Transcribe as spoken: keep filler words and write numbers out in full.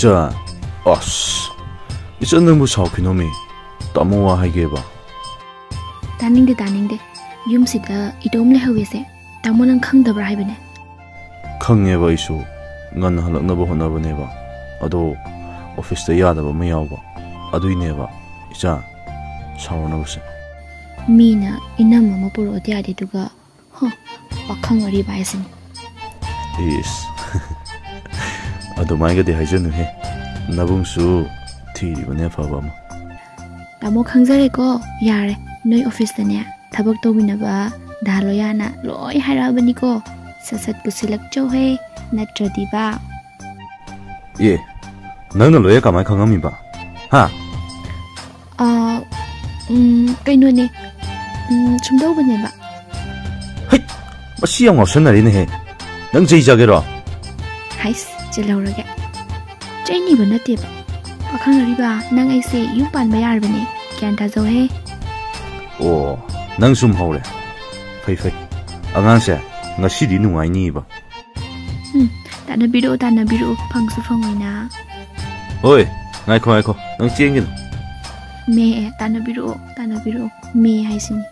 ꯏꯆꯥ, ꯑꯁ, ꯏꯆꯟ, ꯅꯪꯕꯨ ꯁꯥꯎꯈꯤꯅꯣꯃꯤ꯫ ꯇꯥꯃꯣ ꯋꯥ ꯍꯥꯏꯒꯦꯕ꯫ ꯇꯥꯅꯤꯡꯗꯦ, ꯇꯥꯅꯤꯡꯗꯦ꯫ ꯌꯨꯝꯁꯤꯗ ꯏꯇꯣꯝ ꯂꯩꯍꯧꯋꯦꯁꯦ ꯇꯥꯃꯣ ꯅꯪ ꯈꯪꯗꯕ꯭ꯔꯥ ꯍꯥꯏꯕꯅꯦ꯫ ꯈꯪꯉꯦꯕ, ꯑꯩꯁꯨ ꯉꯟꯅ ꯍꯜꯂꯛꯅꯕ ꯍꯣꯠꯅꯕꯅꯦꯕ꯫ ꯑꯗꯣ ꯑꯣꯐꯤꯁꯇ ꯌꯥꯗꯕ ꯑꯃ ꯌꯥꯎꯕ, ꯑꯗꯨꯏꯅꯦꯕ꯫ ꯏꯆꯥ, ꯁꯥꯎꯔꯅꯕꯁꯦ꯫ ꯃꯤꯅ ꯏꯅꯝ ꯑꯃ ꯄꯨꯔꯛꯑꯣꯗꯤ ꯌꯥꯗꯦ, ꯑꯗꯨꯒ ꯍ, ꯄꯥꯈꯪ ꯑꯔꯤꯕ ꯍꯥꯏꯁꯤꯅꯤ꯫ ꯏꯁ꯫ ꯑꯗꯨꯃꯥꯏꯒꯗꯤ ꯍꯥꯏꯖꯅꯨꯍꯦ꯫ ꯅꯕꯨꯡꯁꯨ ꯊꯤꯔꯤꯕꯅꯦ ꯑꯐꯕ ꯑꯃ꯫ ꯇꯥꯃꯣ, ꯈꯪꯖꯔꯦꯀꯣ꯫ ꯌꯥꯔꯦ, ꯅꯣꯏ ꯑꯣꯐꯤꯁꯇꯅꯦ ꯊꯕꯛ ꯇꯧꯃꯤꯟꯅꯕ ꯗꯥ ꯂꯣꯌꯥꯅ ꯂꯣꯏ ꯍꯥꯏꯔꯛꯑꯕꯅꯤꯀꯣ꯫ ꯁꯠ ꯁꯠ ꯄꯨꯁꯤꯜꯂꯛꯆꯧꯍꯦ, ꯅꯠꯇ꯭ꯔꯗꯤꯕ꯫ ꯑꯦ, ꯅꯪꯅ ꯂꯣꯌꯥ ꯀꯃꯥꯏ ꯈꯪꯉꯝꯃꯤꯕ? ꯍꯥ? ꯑꯥ, ꯎꯝ, ꯀꯩꯅꯣꯅꯦ꯫ ꯎꯝ, ꯁꯨꯝꯗꯧꯕꯅꯦꯕ꯫ ꯍꯩꯠ! ꯃꯁꯤ ꯌꯥꯝ ꯉꯥꯎꯁꯟꯅꯔꯤꯅꯦꯍꯦ꯫ ꯅꯪ ꯆꯩ ꯆꯥꯒꯦꯔꯣ? ꯍꯩꯁ, ꯆꯤꯜꯍꯧꯔꯒꯦ꯫ ꯆꯩꯅꯤꯕ ꯅꯠꯇꯦꯕ꯫ ꯄꯥꯈꯪ ꯑꯔꯤꯕ, ꯅꯪ ꯑꯩꯁꯦ ꯌꯨꯝ ꯄꯥꯟꯕ ꯌꯥꯔꯕꯅꯦ꯫ ꯒ꯭ꯌꯥꯟ ꯇꯥꯖꯧꯍꯦ꯫ ꯑꯣ, ꯅꯪ ꯁꯨꯝ ꯍꯧꯔꯦ꯫ ꯐꯩ, ꯐꯩ꯫ ꯑꯉꯥꯡꯁꯦ ꯉꯁꯤꯗꯤ ꯅꯨꯡꯉꯥꯏꯅꯤꯕ꯫ ꯎꯝ, ꯇꯥꯟꯅꯕꯤꯔꯛꯑꯣ, ꯇꯥꯟꯅꯕꯤꯔꯛꯑꯣ, ꯐꯪꯁꯨ ꯐꯪꯉꯣꯏꯅ꯫ ꯍꯣꯏ, ꯉꯥꯏꯈꯣ, ꯉꯥꯏꯈꯣ, ꯅꯪ ꯆꯦꯟꯒꯤꯅꯨ꯫ ꯃꯦ, ꯇꯥꯟꯅꯕꯤꯔꯛꯑꯣ, ꯇꯥꯟꯅꯕꯤꯔꯛꯑꯣ, ꯃꯦ ꯍꯥꯏꯁꯤꯅꯤ꯫